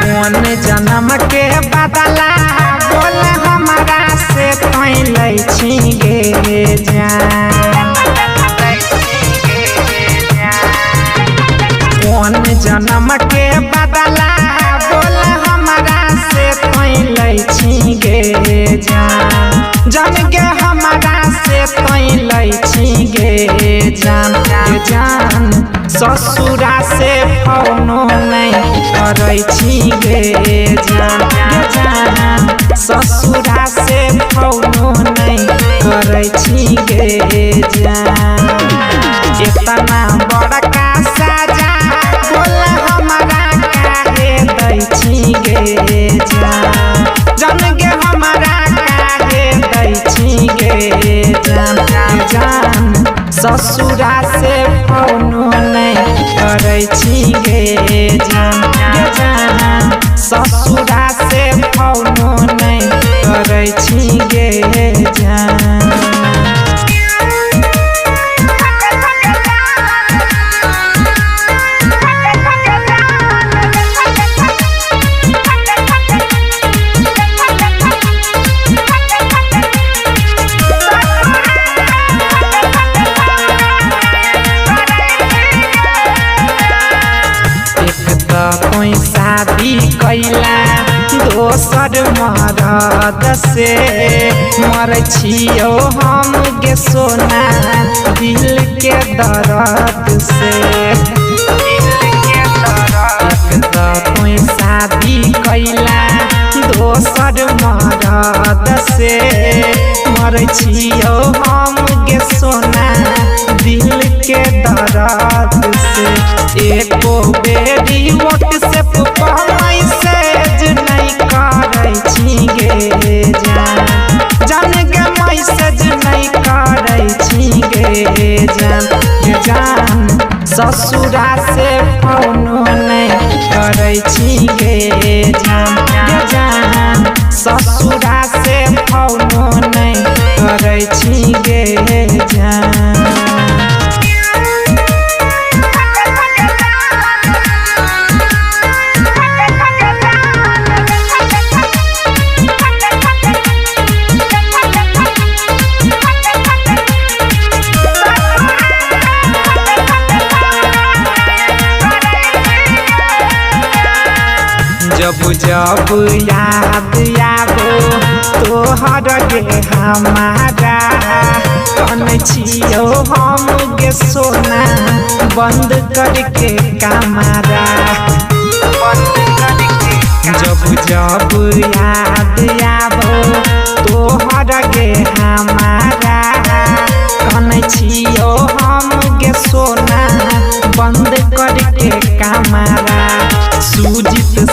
कौन जन्म के बदला बोल हमारा से तैं छी गे जान। कौन जन्म के बदला बोल हमारा से तैं छी गे जान। जन के हमारा से तैं छी गे जान। गे जान ससुरा से फोनो नहीं करै छी गे जान। गे जान ससुरा से फोनो नहीं करै छी गे जान। इतना बड़का साजा बोल हमारा काहे दै छी गे जान। जन गे हमारा काहे दै छी गे जान। गे जान ससुरा से फोनो नहीं करै छी गे जान। गे जान ससुरा से फोनो नहीं करै छी गे जान। कोई शादी कैला दोसर मरद से मर छियो हम गे सोना दिल के दर्द से। कोई शादी कैला दोसर मरद से मर छियो हम गे सोना दिल के दर्द से। एको बेरी व्हाट्सएप पर मैसेज नहीं करै छी गे जान। जान गे मैसेज नहीं करै छी गे जान। गे जान ससुरा से फोनो नहीं करै छी गे जान। गे जान ससुरा से फोनो नहीं करै छी गे जान। जब जब याद आबो तोहर गे हमारा कन छियो हम गे सोना बंद करके कमरा। जब जब याद आबो तोहर गे हमारा कन छियो हम गे सोना बंद करके कमरा। सुजीत